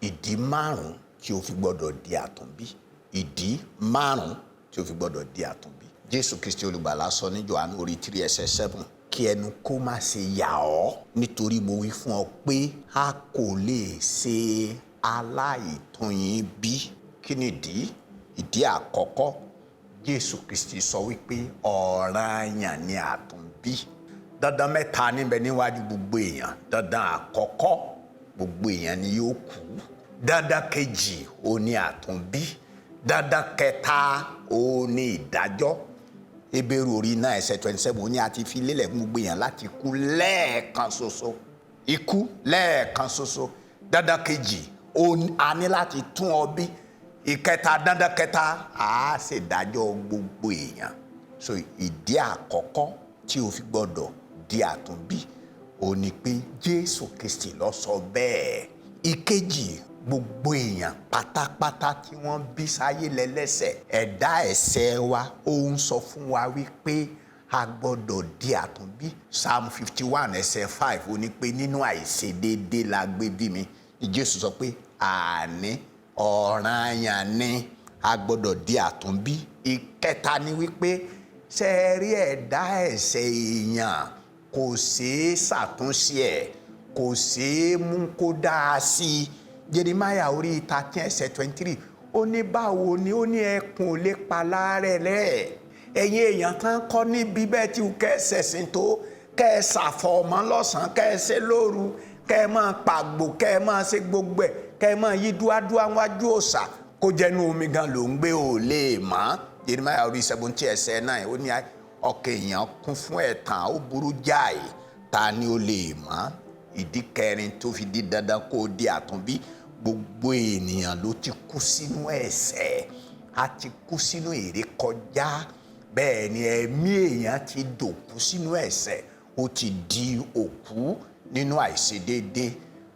Ìdí márùn-ún tí o fi gbọ́dọ̀ di àtúnbí. Ìdí márùn-ún tí o fi gbọ́dọ̀ di àtúnbí. Jésù Kristi Olùgbàlà sọ ní Jòhánù orí 3 ẹsẹ̀ 7, "Kí ẹnu kó má ṣe yà ọ́, nítorí mo wí fún ọ pé a kò lè ṣe aláìtúnyín bí." Kí ni ìdí? Ìdí àkọ́kọ́, Jésù Kristi sọ wípé ọ̀ranyàn ni àtúnbí. Dandan mẹ́ta níbẹ̀ níwájú gbogbo èèyàn. Dandan àkọ́kọ́, gbogbo èèyàn ni yóò kú. Dandan kejì, ó ní àtúnbí. Dandan kẹta, ó ní ìdájọ́. Hébérù orí 9 ẹsẹ̀ 27, ó ní a ti fi lélẹ̀ fún gbogbo èèyàn láti kú lẹ́ẹ̀kan ṣoṣo. Ikú lẹ́ẹ̀kan ṣoṣo. Dandan kejì, a ní láti tún ọ bí. Ìkẹta, dandan kẹta, a ṣèdájọ́ gbogbo èèyàn. So ìdí àkọ́kọ́ tí o fi gbọ́dọ̀ di àtúnbí ó ní pé Jésù Kristi ló sọ bẹ́ẹ̀. Ìkejì, gbogbo èèyàn pátápátá tí wọ́n bí sáyé lẹ́lẹ́ṣẹ̀. Ẹ̀dá ẹ̀ṣẹ̀ wa, ó ń sọ fún wa wípé a gbọ́dọ̀ di àtúnbí. Psalm 51 ẹsẹ̀ 5, ó ní pé nínú àìṣedéédé la gbé bí mi. Ní Jésù sọ pé àní ọ̀ranyàn ni a gbọ́dọ̀ di àtúnbí. Ìkẹta ni wípé, ṣe é rí ẹ̀dá ẹ̀ṣẹ̀ èèyàn, kò ṣeé ṣàtúnṣe ẹ̀, kò ṣeé mú kó dáa sí i. Jeremiah orí 13 ẹsẹ̀ 23, ó ní báwo ni, ó ní ẹkùn ò lè pa láàrẹ̀ rẹ̀. Ẹ̀yin èèyàn tán kọ́ níbi bẹ́ẹ̀ tí kẹ́ ẹ ṣẹ̀sìn tó, kẹ́ ẹ ṣàfọ̀mọ́ lọ́sàn-án, kẹ́ ẹ ṣe lóru, kẹ́ ẹ máa pàgbò, kẹ́ ẹ máa ṣe gbogbo ẹ̀, kẹ́ ẹ máa yí dúádúá wájú òòṣà, kó jẹ́nu omi gan ló ń gbé, ò lè mọ́. Jeremiah orí 17 ẹsẹ̀ 9, ó ní ọkàn èèyàn kún fún ẹ̀tàn, ó burú jáì, ta ni ó lè mọ̀? Ìdí kẹrin tó fi di dandan kó o di àtúnbí, gbogbo ènìyàn ló ti kú sínú ẹ̀ṣẹ̀. A ti kú sínú ìrékọjá. Bẹ́ẹ̀ ni, ẹ̀mí èèyàn ti dòkú sínú ẹ̀ṣẹ̀, ó ti di òkú nínú àìṣedéédé.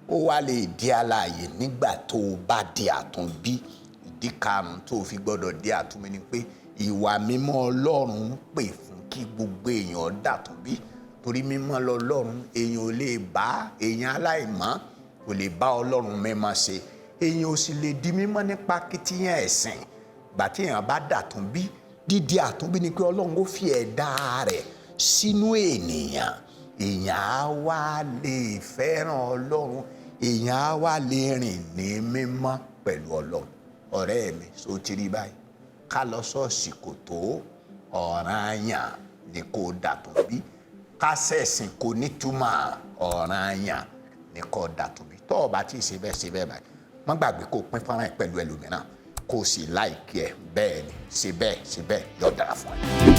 Ó wá lè di alààyè nígbà tó o bá di àtúnbí. Ìdí karùn-ún tó o fi gbọ́dọ̀ di àtúnbí ni pé ìwà mímọ́ Ọlọ́run ń pè fún kí gbogbo èèyàn dàtúnbí, torí mímọ́ lọ́lọ́run. Èèyàn ò lè bá èèyàn aláìmọ́ kò lè bá Ọlọ́run mímọ́ ṣe. Èèyàn ò sì lè di mímọ́ nípa akitiyan ẹ̀sìn. Gbà tí èèyàn bá dàtúnbí, dídi àtúnbí ni pé Ọlọ́run ó fi ẹ̀dá rẹ̀ sínú ènìyàn. Èèyàn á wá lè fẹ́ràn Ọlọ́run, èèyàn á wá lè rìn ní mímọ́ pẹ̀lú Ọlọ́run. Ọ̀rẹ́ mi, so ti rí báyìí? Ká lọ ṣọ́ọ̀ṣì kò tó, ọ̀ranyàn ni kò dàtúnbí. Ká ṣẹ̀sìn kò nítumọ̀, ọ̀ranyàn ni kò dàtúnbí. Tó o bá tí ì ṣe bẹ́ẹ̀, ṣe bẹ́ẹ̀ báyìí. Má gbàgbé kó o pín fọ́nrán ẹ̀ pẹ̀lú ẹlòmíràn, kó o sì like ẹ̀. Bẹ́ẹ̀ ni, ṣe bẹ́ẹ̀, ṣe bẹ́ẹ̀, yóò dára fún ẹ.